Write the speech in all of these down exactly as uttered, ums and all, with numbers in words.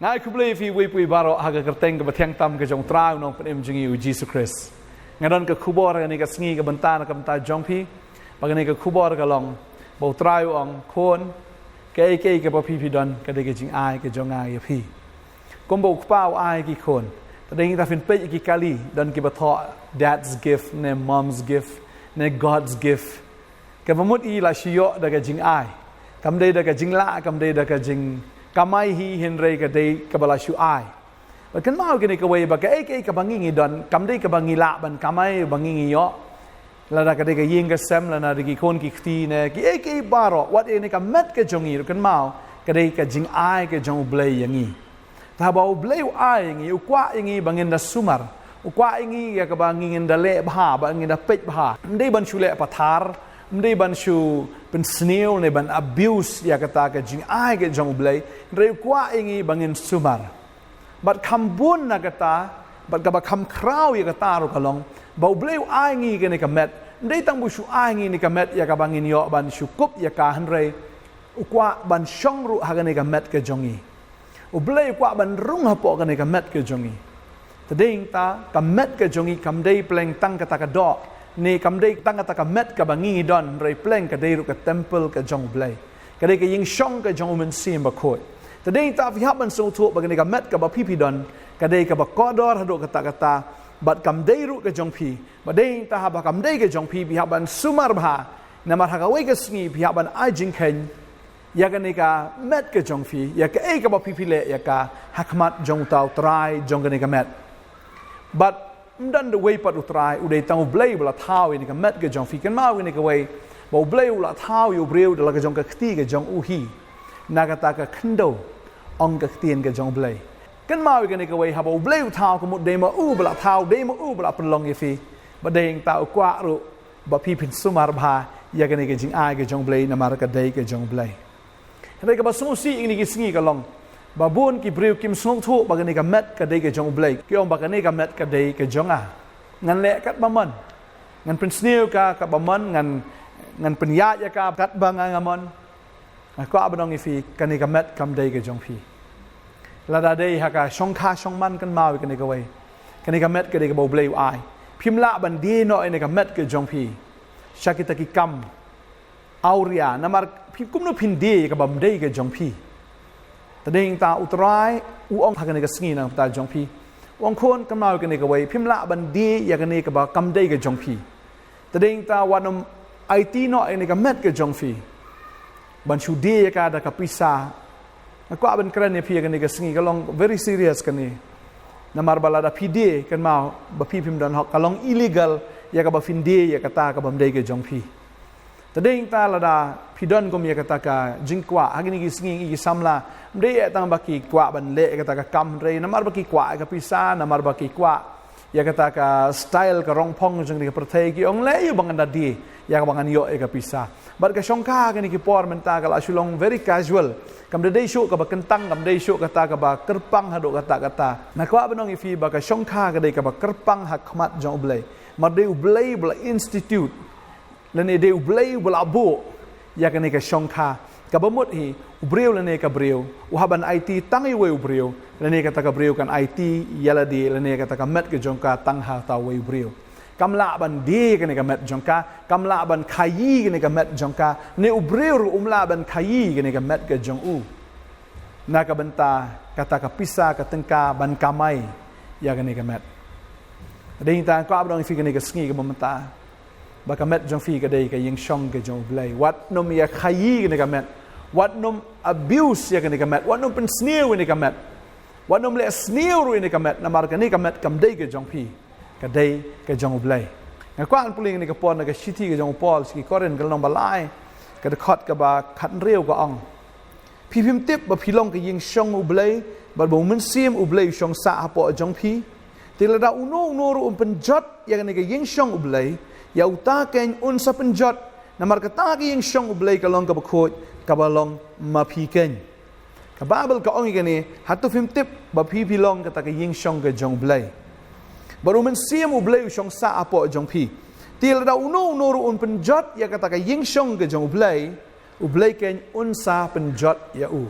Nga ai khublei ïa phi uwei pa uwei baroh ha ka kyrteng kaba thiang tam ka jong U Trai u Nongpynim jong ngi U Jisu Khrist. Nga don ka khubor ha kane ka sngi ka bynta na ka bynta jong phi. Ba kane ka khubor ka long ba U Trai u ong, khun, kaei kaei kaba phi phi don ka dei ka jingai ka jong nga ïa phi. Kumba u kpa u ai ki khun, te dei ngi ta phin peit ïa ki kali, don kiba thoh dad's gift ne mom's gift ne God's gift. Kaba mut i la shu ïoh da ka jingai. Kam dei da ka jinglah, kam dei da ka jingkamai hi, hynrei ka dei kaba la shu ai. Bad kynmaw kane kawei ba kaei kaei kaba ngi ngi don, kam dei kaba ngi lah ban kamai ba ngi ngi ïoh. Lada ka dei ka ïing ka sem, lada ka dei ki khun ki kti ne kiei kiei baroh, wat ïa kane ka met ka jong ngi ruh kynmaw ka dei ka jingai ka jong U Blei ïa ngi. Te haba U Blei u ai ïa ngi, u kwah ïa ngi ba ngin da sumar. U kwah ïa ngi ïa kaba ngi ngin da leh bha, ba ngin da peit bha. Ym dei ban shu leh pathar, ym dei ban shu pynsniew ne ban abuse ïa kata ka jingai ka jong U Blei. Hynrei u kwah ïa ngi ba ngin sumar. Bad kham bun na kata, bad kaba kham khraw ïa kata ruh ka long ba U Blei u ai ngi kane ka met. Ym dei tang ba u shu ai ngi kane ka met ïa kaba ngin ïoh ban shu kup ïa ka, hynrei u kwah ban shong ruh ha kane ka met ka jong ngi. U Blei u kwah ban rung hapoh kane ka met ka jong ngi. Te dei nangta ka met ka jong ngi kam dei pleng tang kata ka doh, ne kam dei tang kata ka met kaba ngi ngi don, hynrei pleng ka dei ruh ka temple ka jong U Blei. Ka dei ka ïingshong ka jong U Mynsiem Bakhuid. Te dei nangta phi hap ban sngewthuh ba kane ka met kaba phi phi don ka dei kaba kordor haduh katta katta, bad kam dei ruh ka jong phi. Bad dei nangta haba kam dei ka jong phi, phi hap ban sumar bha. Namar ha kawei ka sngi phi hap ban ai jingkheiñ ïa kane ka met ka jong phi, ïa kaei kaba phi phi leh ïa ka ha khmat jong uta U Trai jong kane ka met. Bad ym don da uwei pat U Trai, u dei tang U Blei uba la thaw ïa kane ka met ka jong phi. Kynmaw ïa kane kawei, ba U Blei u la thaw ïa u briew da la ka jong ka kti ka jong u hi. Na kata ka khyndew, ong ka ktien ka jong U Blei. Kynmaw ïa kane kawei, haba U Blei u thaw ka mut dei ma u ba la thaw, dei ma u ba la pynlong ïa phi. Bad dei nangta u kwah ruh ba phi phin sumar bha ïa kane ka jingai ka jong U Blei, namar ka dei ka jong U Blei. Hynrei kaba sngewsih ïa kine ki sngi ka long ba bun ki briew kim sngewthuh ba kane ka met ka dei ka jong U Blei. Ki ong ba kane ka met ka dei ka jong nga. Ngan leh katba mon. Ngan pynsniew ka katba mon, ngan, ngan pynïaid ïa ka katba nga nga mon. Nga kwah ban ong ïa phi, kane ka met kam dei ka jong phi. Lada dei ha ka shongkha shongman, kynmaw ïa kane kawei, kane ka met ka dei kaba U Blei u ai. Phim lah ban die noh ïa kane ka met ka jong phi sha kita ki kam awria, namar phi kumno phin die ïa kaba ym dei ka jong phi. Te dei nangta U Trai u ong ha kane ka sngi na ka bynta jong phi. U ong, khun, kynmaw ïa kane kawei, phim lah ban die ïa kane kaba kam dei ka jong phi. Te dei nangta wat nym aiti noh ïa kane ka met ka jong phi ban shu die ïa ka da ka pisa. Nga kwah ban kren ïa phi ïa kane ka sngi, ka long very serious kane. Namar ba lada phi die, kynmaw ba phi phim don hok, ka long illegal ïa kaba phin die ïa kata kaba ym dei ka jong phi. Te dei nangta lada phi don kum ïa kata ka jingkwah, ha kine ki sngi ki samla ym dei eh tang ba ki kwah ban leh ïa kata ka kam, hynrei namar ba ki kwah ïa ka pisa, namar ba ki kwah ïa kata ka style ka rong phong jong kane ka pyrthei, ki ong, leh ïa ba ngan da die ïa kaba ngan ïoh ïa ka pisa. Bad ka shongkha kine ki por mynta ka la shu long very casual. Kam da dei shuh kaba kyntang, kam dei shuh kata kaba kyrpang haduh katta katta. Nga kwah ban ong ïa phi ba ka shongkha ka dei kaba kyrpang ha khmat jong U Blei. Namar dei U Blei ba la institute, lane dei U Blei uba la buh ïa kane ka shongkha. Kaba mut hi, u briew lane ka briew u hap ban aiti tang ïa uwei u briew, lane kata ka briew kan aiti ïa lade, lane kata ka met ka jong ka tang ha uta uwei u briew. Kam lah ban die ïa kane ka met jong ka, kam lah ban khaïi ïa kane ka met jong ka, ne u briew ruh um lah ban khaïi ïa kane ka met ka jong u na ka bynta kata ka pisa ka tyngka ban kamai ïa kane ka met. Dei nangta nga kwah ban ong ïa phi kane ka sngi kaba mynta ba ka met jong phi ka dei ka ïingshong ka jong U Blei. Wat nym ïa khaïi ïa kane ka met. Wat nym abuse ïa kane ka met. Wat nym pynsniew ïa kane ka met. Wat nym leh sniew ruh ïa kane ka met, namar kane ka met kam dei ka jong phi. Ka dei ka jong U Blei. Nga kwah ban pule ïa kane ka por na ka shithi ka jong u Paul sha ki Korinth, ka lynnong ba lai, ka dkhot kaba khathynriew, ka ong, phi phim tip ba phi long ka ïingshong U Blei, bad ba U Mynsiem U Blei u shong sah hapoh jong phi? Te lada uno uno ruh um pynjot ïa kane ka ïingshong U Blei, ïa uta keiñ un sa pynjot. Namar kata ka ïingshong U Blei ka long kaba khuid, kaba long ma phi keiñ. Ka Baibl ka ong ïa kane, hato phim tip ba phi phi long kata ka ïingshong ka jong U Blei, bad U Mynsiem U Blei u shong sah hapoh jong phi? Te lada uno uno ruh un pynjot ïa kata ka ïingshong ka jong U Blei, U Blei keiñ un sa pynjot ïa u.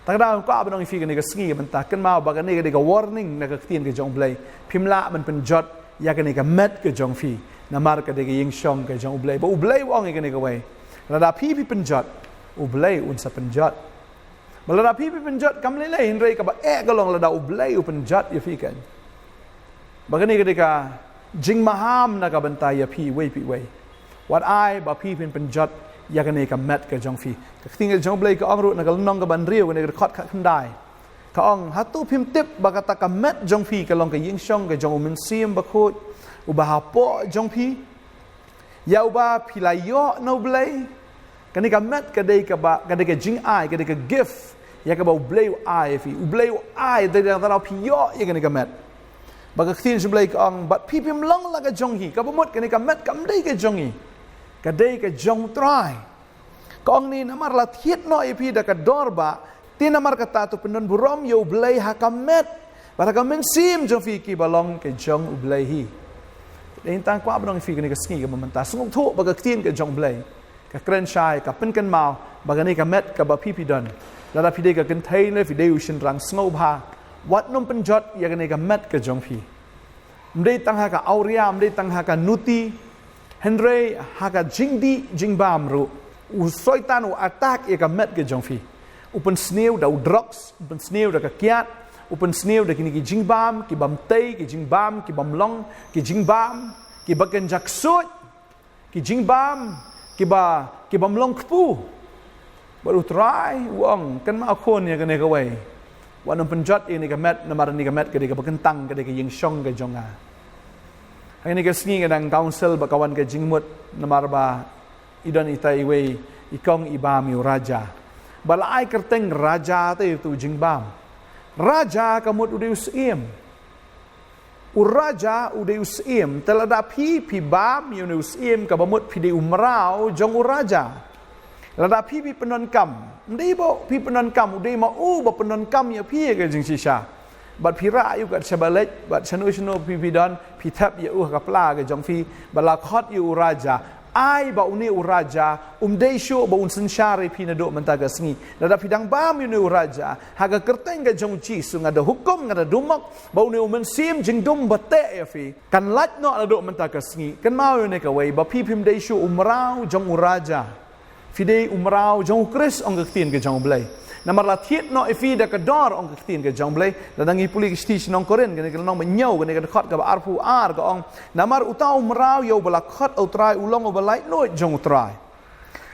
Ta ka daw kwah ban ong ïa phi kane ka sngi ka mynta, kynmaw ba kane ka dei ka warning na ka ktien ka jong U Blei. Phim lah ban pynjot ïa kane ka met ka jong phi, namar ka dei ka ïingshong ka jong U Blei. Ba U Blei u ong ïa kane kawei, lada phi phi pynjot, U Blei un sa pynjot. Ba lada phi phi pynjot kam lei lei, hynrei kaba eh ka long lada U Blei u pynjot ïa phi kan. Ba kane ka dei ka jingmaham na ka bynta ïa phi iwei pa iwei. Wat ai ba phi phin pynjot ïa kane ka met ka jong phi. Ka ktien ka jong U Blei ka ong ruh na ka lynnong kaba hynriew, kane ka dkhot khatkhyndai. Ka ong, hato phim tip ba kata ka met jong phi ka long ka ïingshong ka jong U Mynsiem Bakhuid uba hapoh jong phi, ïa uba phi la ïoh na U Blei? Kane ka met ka dei kaba, ka dei ka jingai, ka dei ka gift ïa kaba U Blei u ai ïa phi. U Blei u ai, dei da tang phi ïoh ïa kane ka met. Ba ka ktien jong U Blei ka ong, bad phi phim long la ka jong hi, kaba mut kane ka met kam dei ka jong hi, ka dei ka jong U Trai. Ka ong ne, namar la thied noh ïa phi da ka dor bah, te namar kata to pyndon burom ïa U Blei ha ka met bad ha ka mynsiem jong phi kiba long ka jong U Blei hi. Dei tang kwah ban ong ïa phi kane ka sngi ka mynta, sngewthuh ba ka ktien ka jong U Blei ka kren shai, ka pynkynmaw ba kane ka met kaba phi phi don, lada phi dei ka kynthei ne phi dei u shynrang, sngewbha wat nym pynjot ïa kane ka met ka jong phi. Ym dei tang ha ka awria, ym dei tang ha ka nuti, hynrei ha ka jingdih jingbam ruh u Soitan u attack ïa ka met ka jong phi. U pynsniew da u drugs, u pynsniew da ka kiad, u pynsniew da kine ki jingbam ki bym tei, ki jingbam ki bym long, ki jingbam kiba kynja ksuid, ki jingbam kiba, ki bym long kpu. Bad U Trai u ong, kynmaw khun ïa kane kawei, wat nym pynjot ïa kane ka met, namar kane ka met ka dei kaba kyntang, ka dei ka ïingshong ka jong nga. Ha kane ka sngi ka dang council ba ka wan ka jingmut, namar ba i don ita iwei i kong i bam ïa u raja. Ba la ai kyrteng raja te ïa uto u jingbam. Raja ka mut u dei u syiem. U raja u dei u syiem, te lada phi phi bam ïa une u syiem kaba mut phi dei u mraw jong u raja. Lada phi phi pyndonkam, ym dei ba phi pyndonkam, u dei ma u ba pyndonkam ïa phi ïa ka jingshisha. Bad phi rah ïa u kat shaba leit, bad shano shano phi phi don, phi thep ïa u ha ka pla ka jong phi, ba la khot ïa u raja. Ai ba une u raja um dei shuh ba un synshar ïa phi naduh mynta ka sngi. Lada phi dang bam ïa une u raja ha ka kyrteng ka jong U Jisu, nga da hukum, nga da dumok ba une u mynsiem jingdum ba teh ïa phi kan lait noh naduh mynta ka sngi. Kynmaw ïa une kawei, ba phi phim dei shuh u mraw jong u raja. Phi dei u mraw jong U Khrist, ong ka ktien ka jong U Blei. Namar la thied noh ïa phi da ka dor, ong ka ktien ka jong U Blei. Lada ngi pule ka shithi sha ki nong Korinth, kane ka lynnong ba hynñiew, kane ka dkhot kaba arphew ar, ka ong, namar uta u mraw ïa uba la khot U Trai u long uba laitluid jong U Trai.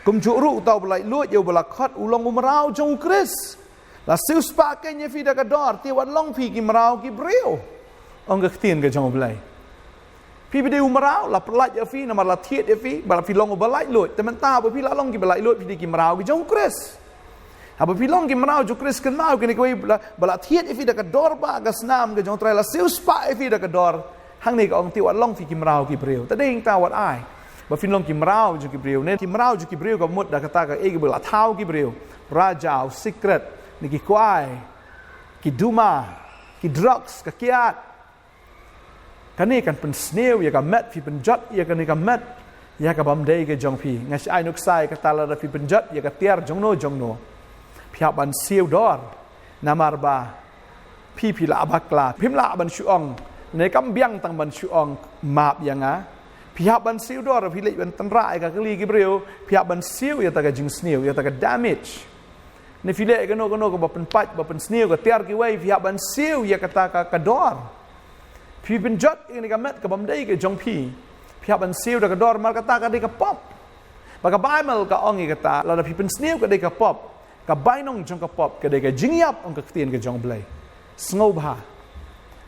Kumjuh ruh uta uba laitluid ïa uba la khot u long u mraw jong U Khrist. La siewspah keiñ ïa phi da ka dor, te wat long phi ki mraw ki briew, ong ka ktien ka jong U Blei. Phi phi dei u mraw, la pyllait ïa phi namar la thied ïa phi ba la phi long uba laitluid. Te mynta ba phi la long kiba laitluid, phi dei ki mraw ki jong U Khrist. Haba phi long ki mraw jong U Khrist, kynmaw kane kawei, ba la, ba la thied ïa phi da ka dor bah ka snam ka jong U Trai, la siewspah ïa phi da ka dor. Hangne ka ong, te wat long phi ki mraw ki briew. Te dei hangta wat ai ba phin long ki mraw jong ki briew. Ne ki mraw jong ki briew ka mut da kata kaei kaba la thaw ki briew. Raja, u sikret, ne ki kwai, ki duma, ki drugs, ka kiad. Kane kan pynsniew ïa ka met, phi pynjot ïa kane ka met ïa ka bym dei ka jong phi. Nga shu ai nuksa ïa kata, lada phi pynjot ïa ka tiar jongno jongno, phi hap ban siew dor. Namar ba phi phi lah bakla, phim lah ban shu ong, ne kam biang tang ban shu ong, map ïa nga. Phi hap ban siew dor, phi leit ban tynrah ïa ka kali ki briew, phi hap ban siew ïa ta ka jingsniew, ïa ta ka damage. Ne phi leh kano kano kaba pynpait, ba pynsniew ka tiar kiwei, phi hap ban siew ïa kata ka, ka dor. Phi pynjot ïa kane ka met ka bym dei ka jong phi, phi hap ban siew da ka dor, namar kata ka dei ka pop. Ba ka Baibl ka ong ïa kata, lada phi pynsniew ka dei ka pop, ka bainong jong ka pop ka dei ka jingïap, ong ka ktien ka jong U Blei. Sngewbha.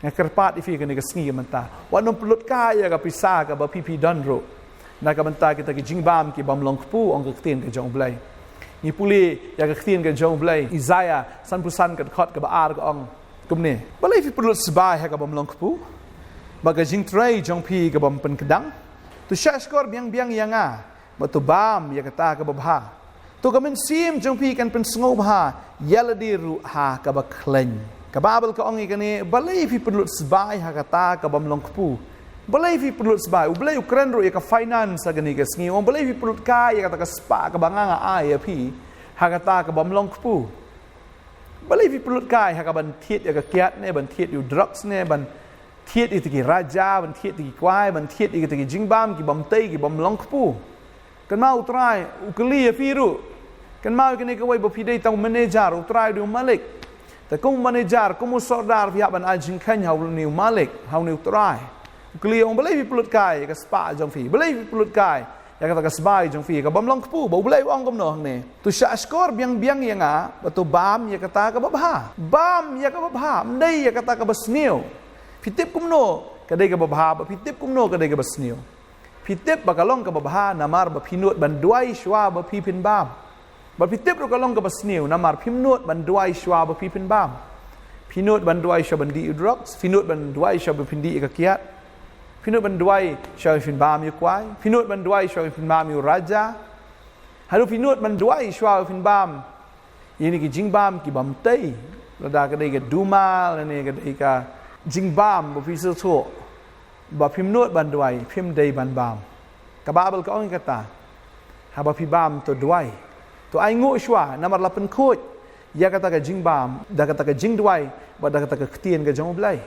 Nga kyrpad ïa phi kane ka sngi ka mynta, wat nym pynlut kai ïa ka pisa kaba phi phi don ruh na ka bynta kita ki jingbam ki bym long kpu, ong ka ktien ka jong U Blei. Ngi pule ïa ka ktien ka jong U Blei, Isaïah sanphew san, ka dkhot kaba ar, ka ong kumne: Balei phi pynlut sbai ha ka bym long kpu, bad ka jingtrei jong phi ka bym pynkdang? To shahshkor biang biang ïa nga, bad to bam ïa kata kaba bha. To ka mynsiem jong phi kan pynsngewbha ïa lade ruh ha kaba khlaiñ. Ka Baibl ka ong ïa kane: Balei phi pynlut sbai ha kata ka bym long kpu? Balei phi pynlut sbai? U Blei u kren ruh ïa ka finance ha kane ka sngi, u ong: Balei phi pynlut kai ïa kata ka spah kaba nga nga ai ïa phi ha kata ka bym long kpu? Balei phi pynlut kai ha ka ban thied ïa ka kiad ne, ban thied ïa u drugs ne, ban thied ïa ki raja, ban thied ïa ki kwai, ban thied ïa ki jingbam ki bym tei, ki bym long kpu? Kynmaw u Trai u kylli ïa phi ruh. Kynmaw ïa kane kawei ba phi dei tang u manager, u Trai u dei u malik. Te kum u manager, kum u sordar phi hap ban ai jingkheiñ ha une u malik, ha une u Trai. U kylli ong balei phi pynlut kai ïa ka spah jong phi? Balei phi pynlut kai ïa kata ka sbai jong phi, ka bym long kpu? Ba U Blei u ong kumno hangne: To shahshkor biang biang ïa nga, bad to bam ïa kata kaba bha. Bam ïa kaba bha, ym dei ïa kata kaba sniew. Phi tip kumno ka dei kaba bha, bad phi tip kumno ka dei kaba sniew? Phi tip ba ka long kaba bha namar ba phi nud ban duwai shuwa ba phi phin bam. Bad phi tip ruh ka long kaba sniew namar phim nud ban duwai shuwa ba phi phin bam. Phi nud ban duwai shuwa ban dih ïa u drugs, phi nud ban duwai shuwa ba phin dih ïa ka kiad. Phi nud ban duwai shuwa ba phin bam ïa u kwai, phi nud ban duwai shuwa ba phin bam ïa u raja. Haduh phi nud ban duwai shuwa ba phin bam ïa kine ki jingbam ki bym tei. Lada ka dei ka duma lane ka dei ka jingbam ba phi sngewthuh ba phim nud ban duwai, phim dei ban bam. Ka Baibl ka ong ïa kata, haba phi bam to duwai, to ainguh shuwa, namar la pynkhuid ïa kata ka jingbam da kata ka jingduwai bad da kata ka ktien ka jong U Blei.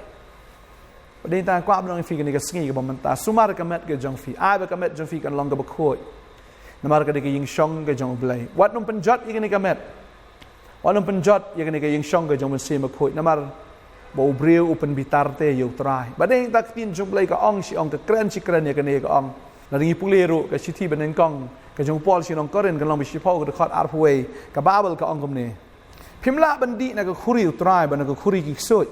Bad dang kwah ban ong ïa phi kane ka sngi kaba mynta, sumar ka met ka jong phi, ai ba ka met jong phi kan long kaba khuid. Namar ka dei ka ïingshong ka jong U Blei. Wat nym pynjot ïa kane ka met. Wat nym pynjot ïa kane ka ïingshong ka jong U Mynsiem Bakhuid, namar ba u briew u pynbitar te ïa U Trai. Bad dang ta ka ktien jong U Blei ka ong shi ong, ka kren shi kren ïa kane, ka ong, lada ngi pule ruh ka shithi banyngkong ka jong u Paul sha ki nong Korinth, ka lynnong ba shiphew, ka dkhot arphew wei, ka Baibl ka ong kumne: Phim lah ban dih na ka khuri U Trai bad na ka khuri ki ksuid.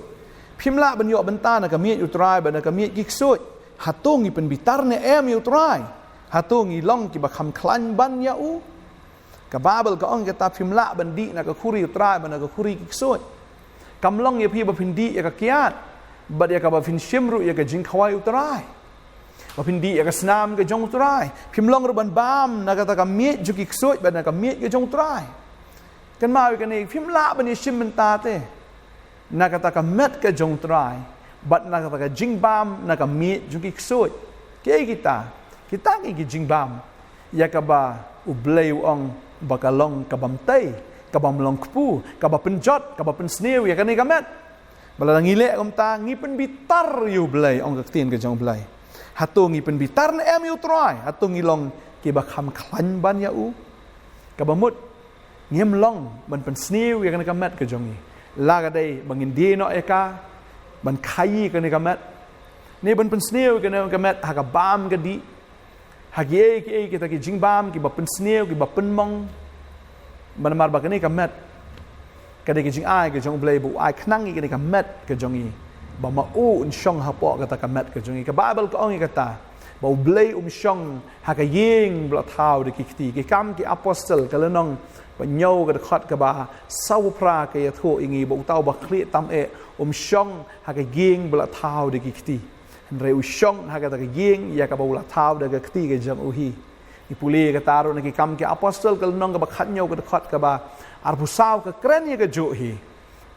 Phim lah ban ïoh bynta na ka miej U Trai bad na ka miej ki ksuid. Hato ngi pynbitar ne em ïa U Trai? Hato ngi long kiba kham khlaiñ ban ïa u? Ka Baibl ka ong ïa kata, phim lah ban dih na ka khuri U Trai bad na ka khuri ki ksuid. Kam long ïa phi ba phin dih ïa ka kiad bad ïa kaba phin shim ruh ïa ka jingkhawai U Trai, ba phin dih ïa ka snam ka jong U Trai. Phim long ruh ban bam na kata ka miej jong ki ksuid bad na ka miej ka jong U Trai. Kynmaw ïa kane, phim lah ban ïashim bynta te na kata ka met ka jong U Trai bad na kata ka jingbam na ka miej jong ki ksuid. Kiei kita? Kita ki, ki jingbam ïa kaba U Blei u ong ba ka long ka bym tei, ka bym long kpu, kaba pynjot, kaba pynsniew ïa kane ka met. Ba lada ngi leh kumta, ngi pynbitar ïa U Blei, ong ka ktien ka jong U Blei. Hato ngi pynbitar ne em ïa U Trai? Hato ngi long kiba kham khlaiñ ban ïa u? Kaba mut, ngim long ban pynsniew ïa kane ka met ka jong ngi. La ka dei ba ngin die noh ïa ka, ban khaïi kane ka met, ne ban pynsniew ïa kane ka met ha ka bam ka dih, ha kiei kiei kita ki jingbam kiba pynsniew, kiba pynmong. Namar ba kane ka met ka dei ka jingai ka jong U Blei, ba u ai khnang ïa kane ka met ka jong ngi, ba ma u un shong hapoh kata ka met ka jong ngi. Ka Baibl ka ong ïa kata, ba U Blei um shong ha ka ïing ba la thaw da ki kti. Ki Kam ki Apostol, ka lynnong ba hynñiew, ka dkhot kaba sawphra, ka ïathuh ïa ngi ba uta uba khlieh tam eh um shong ha ka ïing ba la thaw da ki kti. Hynrei u shong ha kata ka ïing ïa kaba u la thaw da ka kti ka jong u hi. Ngi pule ïa kata ruh na Ki Kam ki Apostol, ka lynnong kaba khathynñiew, ka dkhot kaba arphew saw, ka kren ïa kajuh hi,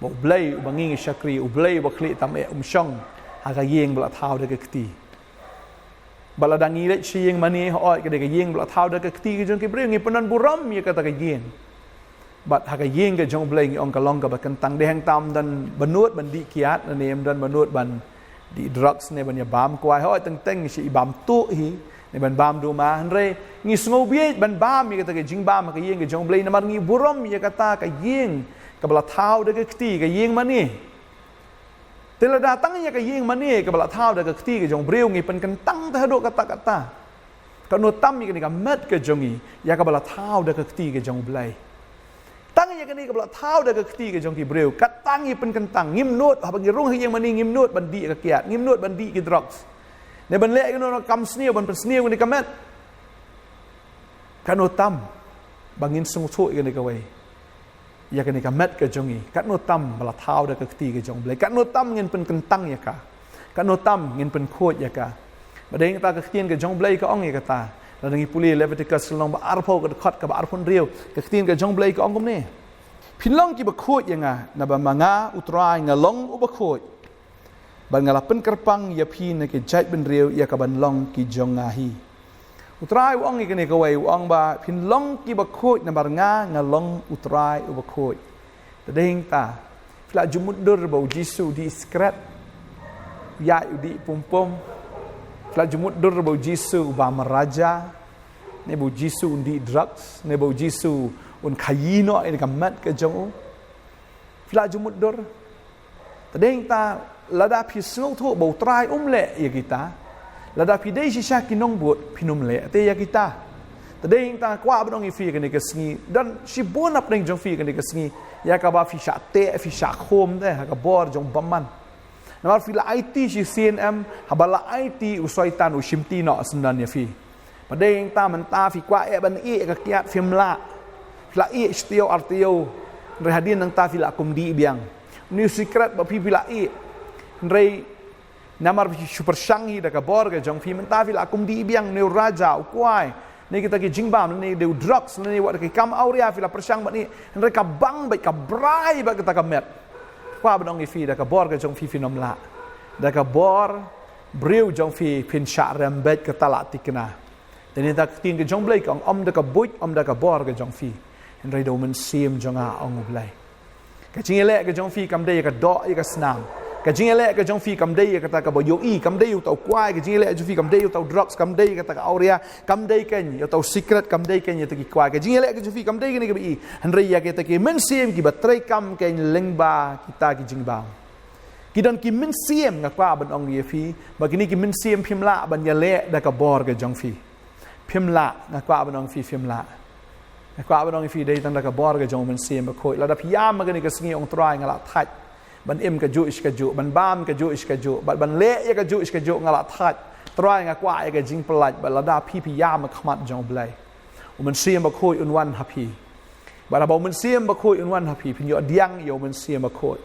ba U Blei uba ngi ngi shakri, U Blei uba khlieh tam eh, um shong ha ka ïing ba la thaw da ka kti. Ba lada ngi leit sha ïing mane, hooid, ka dei ka ïing ba la thaw da ka kti ka jong ki briew, ngi pyndon burom ïa kata ka ïing. Bad ha ka ïing ka jong U Blei, ngi ong, ka long kaba kyntang. Dei hangta ym don ba nud ban dih kiad, ne ym don ba nud ban dih drugs, ne ban ïa bam kwai. Hooid, teng teng ngi shu ïa bam tuh hi, ne ban bam duma. Hynrei ngi sngew bieit ban bam ïa kata ka jingbam ha ka ïing ka jong U Blei, namar ngi burom ïa kata ka ïing kaba la thaw da ka kti, ka ïing mane. Te lada tang ïa ka ïing mane kaba la thaw da ka kti ka jong u briew ngi pynkyntang te haduh katta katta, katno tam ïa kane ka met ka jong ngi ïa kaba la thaw da ka kti ka jong U Blei. Tang ïa kane kaba la thaw da ka kti ka jong ki briew, katno ngi pynkyntang, ngim nud, haba ngi rung ha ïing mane ngim nud ban dih ka kiad, ngim nud ban dih ki drugs, ne ban leh kano kano ka kam sniew ban pynsniew kane ka met. Katno tam ba ngin sngewthuh ïa kane kawei, ïa kane ka met ka jong ngi, katno tam ba la thaw da ka kti ka jong U Blei, katno tam ngin pynkyntang ïa ka, katno tam ngin pynkhuid ïa ka. Ba dei kata ka ktien ka jong U Blei ka ong ïa kata, lada ngi pule Leviticus lynnong ba arphew, ka dkhot kaba arphew hynriew, ka ktien ka jong U Blei ka ong kumne: Phin long kiba khuid ïa nga, naba ma nga U Trai nga long uba khuid, bad nga la pynkyrpang ïa phi na ki jaitbynriew ïa kaban long ki jong nga hi. U Trai u ong ïa kane kawei, u ong ba phin long kiba khuid namar nga nga long U Trai uba khuid. Te dei hangta, phi la ju mutdur ba u Jisu u dih sikret, u ïaid u dih pum pum. Phi la ju mutdur ba u Jisu u bam raja, ne ba u Jisu un dih drugs, ne ba u Jisu un khaïi noh ïa ka met ka jong u. Phi la ju mutdur. Te dei hangta, lada phi sngewthuh ba u Trai um leh ïa kita, lada phi dei shisha ki nongbud, phin ym leh te ïa kita. Te dei hangta, kwah ban ong ïa phi kane ka sngi, don shibun hapdeng jong phi kane ka sngi ïa kaba phi shah teh, phi shah khum te ha ka bor jong u bymman. Namar phi la aiti shisien, em, haba la aiti u Soitan u shimti noh syndon ïa phi. Ba dei hangta, mynta phi kwah eh ban ïeh ka kiad, phim lah. Phi la ïeh shi taïew ar taïew, hynrei hadien nangta phi la kum dih biang. Une u sikret ba phi, phi la ïeh, hynrei namar phi shu pyrshang hi da ka bor ka jong phi, mynta phi la kum dih biang. Une u raja, u kwai, ne kita ki jingbam, ne dei u drugs, ne wat ki kam awria, phi la pyrshang bad ïeh, hynrei ka bang bad ka brai bad kata ka met. Kwah ban ong ïa phi, da ka bor ka jong phi phin ym lah. Da ka bor briew jong phi phin shah rem bad kata la thikna. Te nangta ka ktien ka jong u Blei ka ong, ym da ka buit, ym da ka bor ka jong phi, hynrei da u Mynsiem jong nga, ong u Blei. Ka jingïaleh ka jong phi kam dei ïa ka doh ïa ka snam. Ka jingïaleh ka jong phi kam dei ïa kata kaba ïohi, kam dei ïa uta u kwai. Ka jingïaleh ka jong phi kam dei ïa uta u drugs, kam dei ïa kata ka awria, kam dei kein ïa uta u sikret, kam dei kein ïa kita ki kwai. Ka jingïaleh ka jong phi kam dei kane kaba ïohi, hynrei ïa kita ki mynsiem kiba treikam kein lyngba kita ki jingbam. Ki don ki mynsiem, nga kwah ban ong ïa phi ba kine ki mynsiem phim lah ban ïaleh da ka bor ka jong phi. Phim lah, nga kwah ban ong ïa phi, phim lah. Nga kwah ban ong ïa phi, dei tang da ka bor ka jong u Mynsiem Bakhuid. Lada phi ïam ha kane ka sngi, ong, Trai, nga la thait ban im kajuh shi kajuh, ban bam kajuh shi kajuh, bad ban leh ïa kajuh shi kajuh, nga la thait. Trai, nga kwah ïa ka jingpyllait. Bad lada phi, phi ïam ha khmat jong u Blei, u Mynsiem Bakhuid un wan ha phi. Bad haba u Mynsiem Bakhuid un wan ha phi, phin ïoh pdiang ïa u Mynsiem Bakhuid.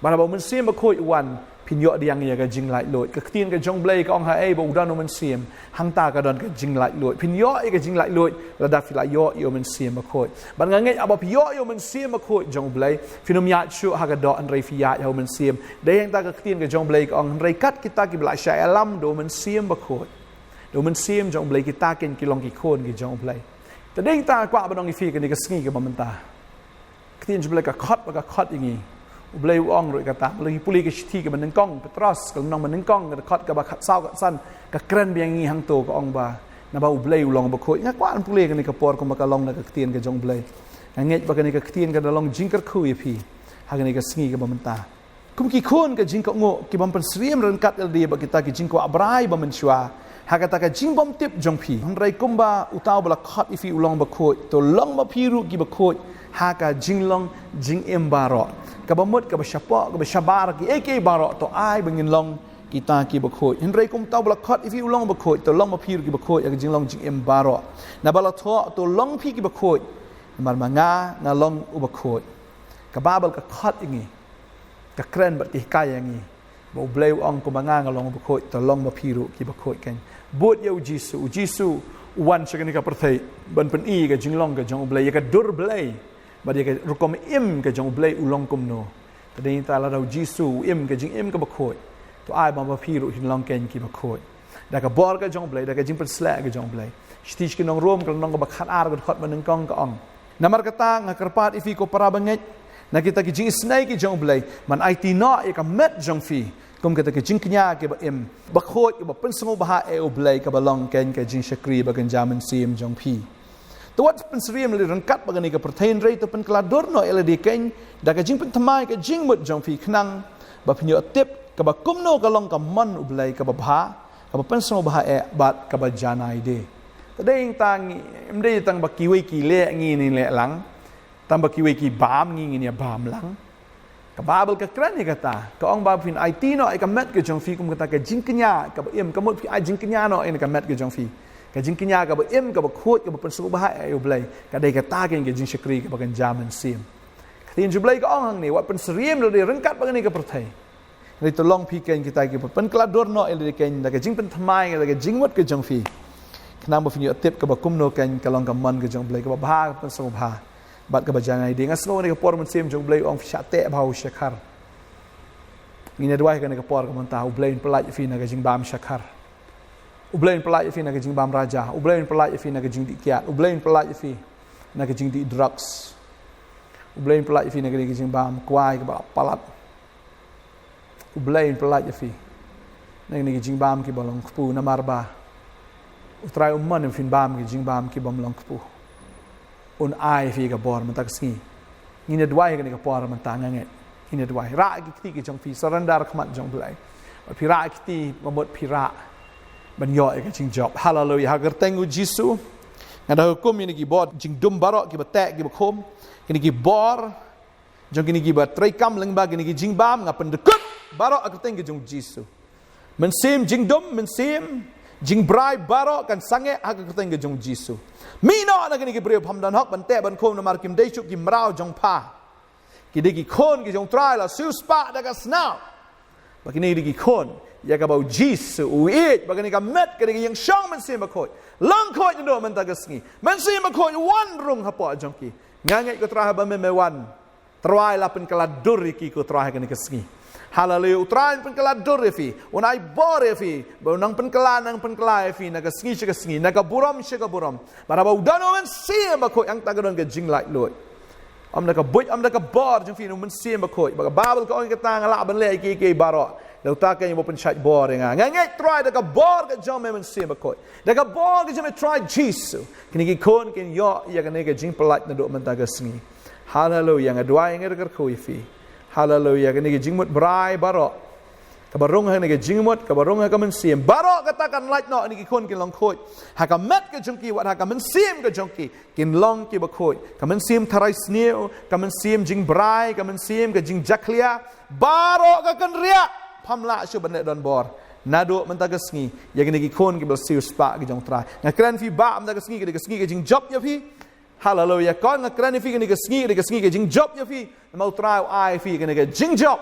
Bad haba u Mynsiem Bakhuid u wan, phin ïoh pdiang ïa ka jinglaitluid. Ka ktien ka jong u Blei ka ong, haei ba u don u Mynsiem, hangta ka don ka jinglaitluid. Phin ïoh ïa ka jinglaitluid lada phi la ïoh ïa u Mynsiem Bakhuid. Bad nga ngeit haba phi ïoh ïa u Mynsiem Bakhuid jong u Blei, phin ym ïaid shuh ha ka doh, hynrei phi ïaid ha u Mynsiem. Dei hangta ka ktien ka jong u Blei ka ong, hynrei kat kita kiba la shah ïalam da u Mynsiem Bakhuid, da u Mynsiem jong u Blei, kita kein ki long ki khun ki jong u Blei. Te dei hangta, kwah ban ong ïa phi kane ka sngi kaba mynta, ka ktien jong u Blei ka khot ba ka khot ïa ngi. U Blei u ong ruh ïa kata, ba la ngi pule ka shithi kaba nyngkong Petros, ka lynnong ba nyngkong, ka dkhot kaba khatsaw khatsan, ka kren biang ïa ngi hangto, ka ong ba naba u Blei u long bakhuid. Nga kwah ban pule kane ka por kumba ka long na ka ktien ka jong u Blei. Nga ngeit ba kane ka ktien ka da long jingkyrkhu ïa phi ha kane ka sngi kaba mynta. Kum ki khun ka jingkohnguh, ki bym pynsyriem ryngkat ïalade bad kita ki jingkwah brai ba mynshuwa ha kata ka jingbymtip jong phi, hynrei kumba uta uba la khot ïa phi u long bakhuid, to long ma phi ruh ki bakhuid ha ka jinglong jingim baroh. Kaba mut, kaba shapoh, kaba shabar, kiei kiei baroh, to ai ba ngin long kita ki bakhuid. Hynrei kum uta uba la khot ïa phi u long bakhuid, to long ma phi ruh ki bakhuid ha ka jinglong jingim baroh. Naba la thoh, to long phi ki bakhuid, namar ma nga, nga long u bakhuid. Ka Baibl ka khot ïa ngi, ka kren bad ka hikai ïa ngi ba u Blei u ong, kumba nga, nga long bakhuid, to long ma phi ruh ki bakhuid kein. Bud ïa u Jisu. U Jisu u wan sha kane ka pyrthei ban pyni ïa ka jinglong ka jong u Blei, ïa ka dur Blei, bad ïa ka rukom im ka jong u Blei u long kumno. Te dei hangta, lada u Jisu u im ka jingim kaba khuid, to ai ba ma phi ruh phin long kein ki bakhuid da ka bor ka jong u Blei, da ka jingpynsleh ka jong u Blei. Shithi sha ki nong Rom, ka lynnong kaba khatar, ka dkhot ba nyngkong, ka ong, namar kata nga kyrpad ïa phi, ko para bangeit, na kita ki jingisynei ki jong u Blei, ban aiti noh ïa ka met jong phi kum kita ki jingkñia kiba im, bakhuid, kiba pynsngewbha ïa u Blei, kaba long kein ka jingshakri bakynja mynsiem jong phi. To wat pynsyriem ïalade ryngkat bad kane ka pyrthei, hynrei to pynkylla dur noh ïalade kein da ka jingpynthymmai ka jingmut jong phi, khnang ba phin ïoh tip kaba kumno ka long ka mon u Blei, kaba bha, kaba pynsngewbha eh bad kaba janai de. Te dei hangta, ngi, ym dei tang ba kiwei ki leh, ngi ngin leh lang, tang ba kiwei ki bam, ngi ngin ïa bam lang. Ka Baibl ka kren ïa kata, ka ong ba phin aiti noh ïa ka met ka jong phi kum kata ka jingkñia kaba im. Ka mut phi ai jingkñia noh ïa ka met ka jong phi, ka jingkñia kaba im, kaba khuid, kaba pynsngewbha ïa u Blei. Ka dei kata kein ka jingshakri kaba kynja mynsiem. Ka ktien jong u Blei ka ong hangne, wat pynsyriem ïalade ryngkat bad kane ka pyrthei, hynrei to long phi kein kita kiba pynkylla dur noh ïalade kein da ka jingpynthymmai, da ka jingmut ka jong phi, khnang ba phin ïoh tip kaba kumno kein ka long ka mon ka jong u Blei, kaba bha, kaba pynsngewbha bad kaba janai de. Nga sngew kane ka por mynsiem jong u Blei u ong, phi shah teh bha u shakhar. Ngin ïa duwai kane ka por kaba mynta, u Blei un pyllait ïa phi na ka jingbam shakhar. U Blei un pyllait ïa phi na ka jingbam raja. U Blei un pyllait ïa phi na ka jingdih kiad. U Blei un pyllait ïa phi na ka jingdih drugs. U Blei un pyllait ïa phi na kane ka jingbam kwai kaba la palat. U Blei un pyllait ïa phi na kane ka jingbam kiba long kpu, namar ba U Trai um mon ïa phi ban bam ki jingbam kibym long kpu. Un ai ïa phi ka bor mynta ka sngi. Ngin ïa duwai ha kane ka por mynta, nga ngeit. Ngin ïa duwai. Rah ki kti ki jong phi, surrender ha khmat jong U Blei. Bad phi rah ki kti, ba mut phi rah ban ïoh ïa ka jingjop. Haleluia. Ha ka kyrteng U Jisu, nga da hukum ïa kine ki bor jingdum baroh, kiba teh, kiba khum, kine ki bor jong kine kiba trei kam lyngba kine ki jingbam, nga pyndykut baroh ha ka kyrteng ka jong U Jisu. Mynsiem jingdum, mynsiem jingbrai baroh kan sangeh ha ka kyrteng ka jong U Jisu. Mih noh na kine ki briew pham don hok ban teh ban khum, namar kim dei shuh ki mraw jong pha. Ki dei ki khun ki jong U Trai, la siewspah da ka snam. Ba kine ki dei ki khun ïa kaba U Jisu u ïeit, ba kane ka met ka dei ka ïeng shong Mynsiem Bakhuid. Long khuid naduh mynta ka sngi. Mynsiem Bakhuid wan rung hapoh jong ki. Nga ngeit, ko Trai, haba me me wan, Trai, la pynkylla dur ïa ki, ko Trai, ha kane ka sngi. Haleluia. U Trai un pynkylla dur ïa phi, un ai bor ïa phi, ba un nang pynkylla, nang pynkylla ïa phi na ka sngi sha ka sngi, na ka burom sha ka burom. Bad haba u don U Mynsiem Bakhuid, hangta ka don ka jinglaitluid. Ym da ka buit, ym da ka bor jong phi, U Mynsiem Bakhuid. Ba ka Baibl ka ong, kata nga lah ban leh ïa kiei kiei baroh da uta keiñ uba pynshait bor ïa nga. Nga ngeit, Trai, da ka bor ka jong me, Mynsiem Bakhuid, da ka bor ka jong me, Trai Jisu, kine ki khun kin ïoh ïa kane ka jingpyllait naduh mynta ka sngi. Haleluia. Nga duwai, nga kyrkhu ïa phi. Haleluia. Kane ka jingmut brai baroh, kaba rung ha kane ka jingmut, kaba rung ha ka mynsiem, baroh kata kan lait noh, kine ki khun kin long khuid ha ka met ka jong ki, wat ha ka mynsiem ka jong ki, kin long kiba khuid. Ka mynsiem tharai sniew, ka mynsiem jingbrai, ka mynsiem ka jingjakhlia, baroh ka kynriah. Pham lah shuh ban leh donbor naduh mynta ka sngi ïa kine ki khun kiba siewspah ki jong U Trai. Nga kren ïa phi, Bah, mynta ka sngi ka dei ka sngi ka jingjop ïa phi. Haleluia. Ko, nga kren ïa phi, kane ka sngi ka dei ka sngi ka jingjop ïa phi. Namar U Trai u ai ïa phi kane ka jingjop.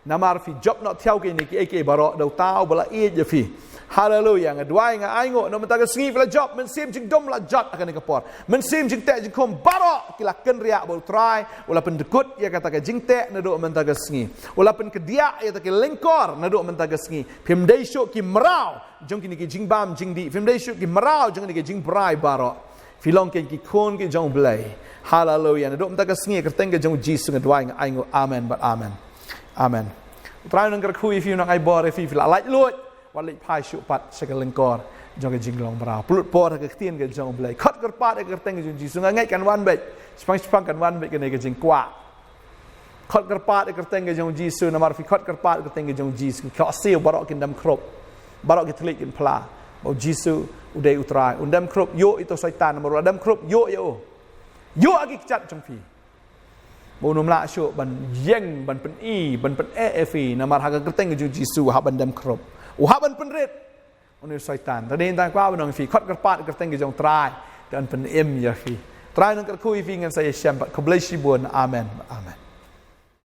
Namar phi jop noh thiaw kine kiei kiei baroh da uta uba la ïeit ïa phi. Haleluia. Nga duwai, nga ainguh, naduh mynta ka sngi phi la jop, mynsiem jingdum la jot ha kane ka por. Mynsiem jingteh jingkhum baroh ki la kynriah, ba U Trai u la pyndykut ïa kata ka jingteh naduh mynta ka sngi. U la pynkdiah ïa kata ka lyngkor naduh mynta ka sngi. Phim dei shuh ki mraw jong kine ki jingbam jingdih. Phim dei shuh ki mraw jong kine ki jingbrai baroh. Phi long keiñ ki khun ki jong U Blei. Haleluia. Naduh mynta ka sngi, ha ka kyrteng ka jong U Jisu nga duwai, nga ainguh. Amen bad amen. Amen. U Trai un nang kyrkhu ïa phi, un nang ai bor ïa phi, phi la laitluid, wat leit phai shuh pat sha ka lyngkor jong ka jinglong mraw. Pynlut por ha ka ktien ka jong U Blei. Khot kyrpad ha ka kyrteng ka jong U Jisu. Nga ngeit kan wan beit. Shipang shipang kan wan beit kane ka jingkwah. Khot kyrpad ha ka kyrteng ka jong U Jisu, namar phi khot kyrpad ha ka kyrteng ka jong U Jisu, ki khohsiew baroh kin dem khrup. Baroh ki thylliej kin phla. Ba U Jisu u dei U Trai. Un dem khrup, ïoh ïa uto u Soitan, namar u la dem khrup, ïoh ïa u. Ïoh ha ki kjat jong phi. Ba un ym lah shuh ban ïeng, ban pyni, ban pyneh ïa phi, namar ha ka kyrteng ka jong U Jisu u hap ban dem khrup. U hap ban pynrit. Une u Soitan. Te dei tang kwah ban ong ïa phi, khot kyrpad ha ka kyrteng ka jong U Trai, te un pynim ïa phi. U Trai un nang kyrkhu ïa phi, ngan sa ïashem pat. Khublei shibun. Amen. Amen.